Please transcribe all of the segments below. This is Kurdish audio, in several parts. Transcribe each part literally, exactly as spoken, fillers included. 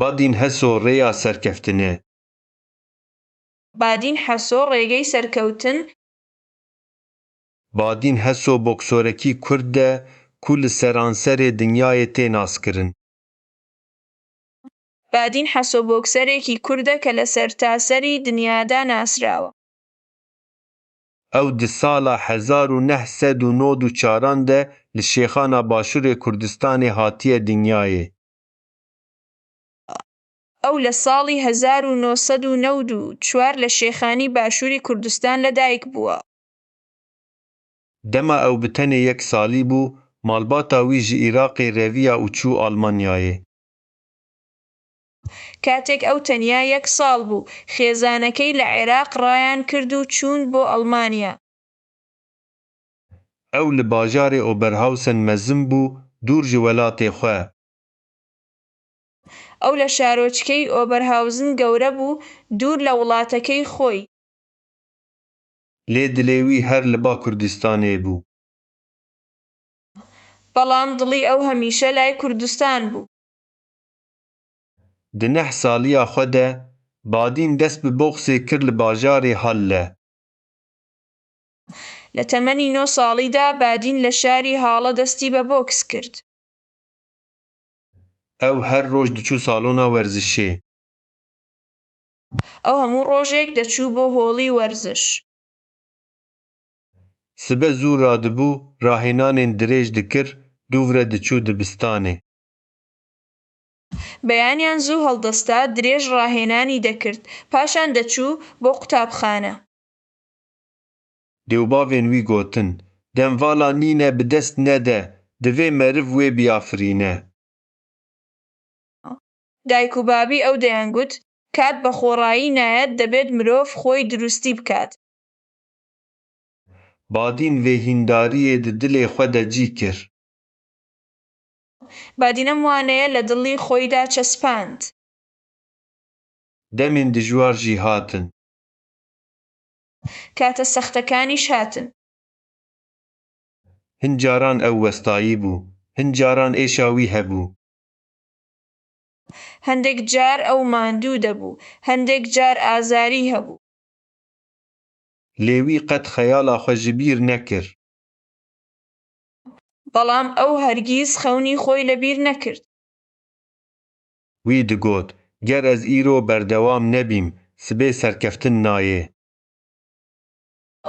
Badîn Heso rêya serkeftinê. Badîn Heso rêgey serkewtin. Badîn Heso boksorekî kurd e ku li seranserê dinyayê tê naskirin. Badîn Heso bokserekî kurd e ke li sertaserî dinyada nasrawa. Ew di sala hezar û neh sed û nod û çaran de li Şêxana Başûrê Kurdistanê hatiye dinyayê. Ew li salî hezar û neh sed û newid û çar li Şêxanî Başûrî Kurdistan li dayik bûwa. Dema ew bi tenê yek salî bû, malbata wî ji Iraqê reviya û çû Almanyayê. Katek ew tenya yek sal bû, xêzanekey li Iraq rayan kird û çûn bo Almanya. Ew li bajarê Oberhausen mezin bû, dûr ji welatê xwe. Ew li şaroçkey Oberhausen gewre bû, dûr li welatekey xwe. Lê dilê wî her li ba Kurdistanê bû. Belam dilî ew hemîşe lay Kurdistan bû. Di neh saliya xwe de, Badîn dest bi boksê kir li bajarê Halle. Li temenî neh salî de Badîn li şarî Halle destî bi boks kir. Ew her roj diçû salona werzişê. Ew hemû rojek diçû bo holî werziş. Sibe zû radibû, rahênanên dirêj dikir, dûv re diçû dibistanê. Beyaniyan zû hildista, dirêj rahênanî dikirt, paşan diçû bo qutabxane. Dêwbavên wî gotin, dem vala nîne bi dest nede, divê meriv wê biyafirîne. Dayik û babî ew deyan got, kat bi xorayî nayet, dibêt mirov xwey dirustî bikat. Badîn vê hîndariyê di dilê xwe de cî kir. Badîn em waneye li dilî xwey de çespand. Demên dijwar jî hatin. Kate sextekanîş hatin. Hin caran ew westayî bû, hin caran êşa wî hebû. Hindek car ew mandû debû, hindek car azarî hebû. Lê wî qet xeyala xwe ji bîr nekir. Belam ew hergîz xewnî xwey li bîr nekir. Wî digot, ger ez îro berdewam nebîm, sibê serkeftin nayê.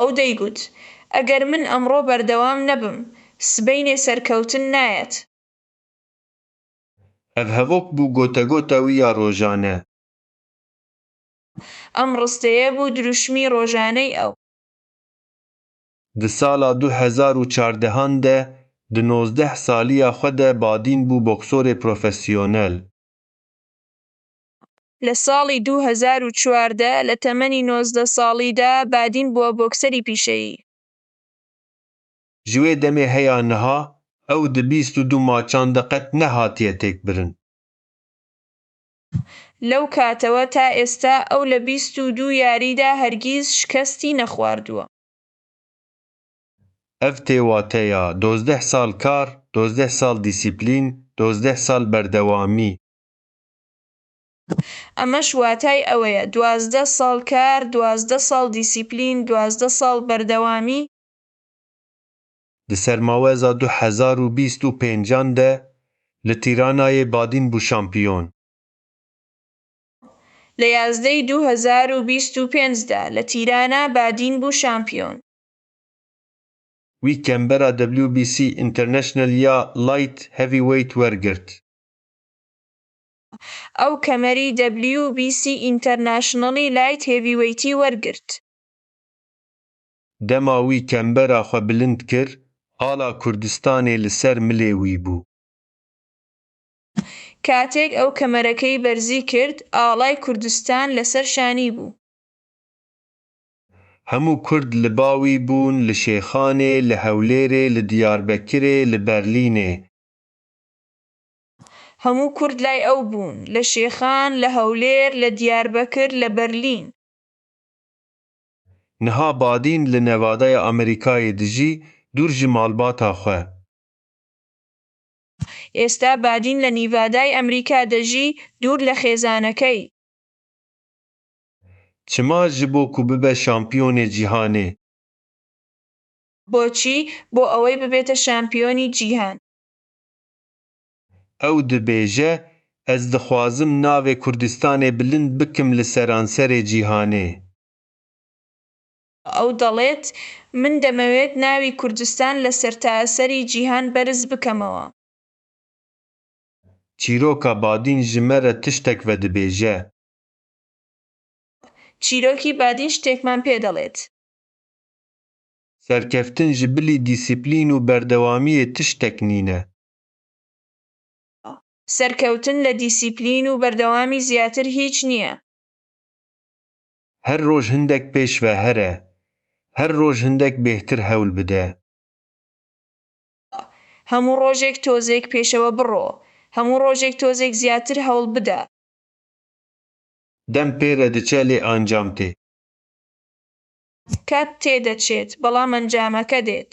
Ew deygot, eger min emro berdewam nebim, sibeynê serkewtin nayet. Ev hevok bû gotegota wî ya rojane. Em risteye bû dirûşmî rojaney ew. Di sala du hezar û çardehan de, di nozdeh saliya xwe de Badîn bû boksorê profesyonel. Li salî du hezar û çardeh, li temenî nozdeh salî de, Badîn bû bokserî pîşeyî. Ji wê demê heya niha, ew di bîst û du maçan de qet nehatiye têkbirin. Lew katewe ta êsta ew li bîst û du yarî de hergîz şikestî nexwardiwe. Ev tê wateya dozdeh sal kar, dozdeh sal dîsîplîn, dozdeh sal berdewamî. Emeş watay ew e, duwazdeh sal kar, duwazdeh sal dîsîplîn, duwazdeh sal berdewamî. Di sermaweza du hezar û bîst û pêncan de li Tîranayê Badîn bû şampiyon. Li yazdehê du hezar û bîst û pênc de li Tîrana Badîn bû şampiyon. Wî kembera W B C International ya Light Heavyweight wergirt. Ew kemerî W B C Internationalî Light Heavyweightî wergirt. Dema wî kembera xwe bilind kir, ala Kurdistanê li ser milê wî bû. Katêk ew kemerekey berzî kirt, alay Kurdistan li ser şanî bû. Hemû Kurd li ba wî bûn, li Şêxanê, li Hewlêrê, li Diyarbekirê, li Berlînê. Hemû Kurd lay ew bûn, li Şêxan, li Hewlêr, li Diyarbekir, li Berlîn. Niha Badîn li Nevadaya Amerîkayê dijî, dûr ji malbata xwe. ئێستا بادین لە نیڤادای ئەمریکا دەژی، دوور لە خێزانەکەی. Çima ji bo ku bibe şampiyonê cîhanê? بۆچی؟ بۆ ئەوەی ببێتە شامپیۆنی جیهان. Ew dibêje, Ez dixwazim navê Kurdistanê bilind bikim li seranserê cîhanê. ئەو دەڵێت، من دەمەوێت ناوی کوردستان لە سەرتاسەری جیهان بەرز بکەمەوە. Çîroka Badîn ji me re tiştek vedibêje. چیرۆکی بادین شتێکمان پێ دەڵێت. Serkeftin ji bilî dîsiplîn û berdewamiyê tiştek nîne. سەرکەوتن لە دیسیپلین و بەردەوامی زیاتر هیچ نییە. Her roj hindek pêş ve here. Her roj hindek bêhtir hewl bide. هەموو ڕۆژێک تۆزێک پێشەوە بڕۆ. هەموو ڕۆژێک تۆزێک زیاتر هەوڵ بدە. Dem pê re diçe lê ancam tê. کات تێدەچێت، بەڵام ئەنجامەکە دێت.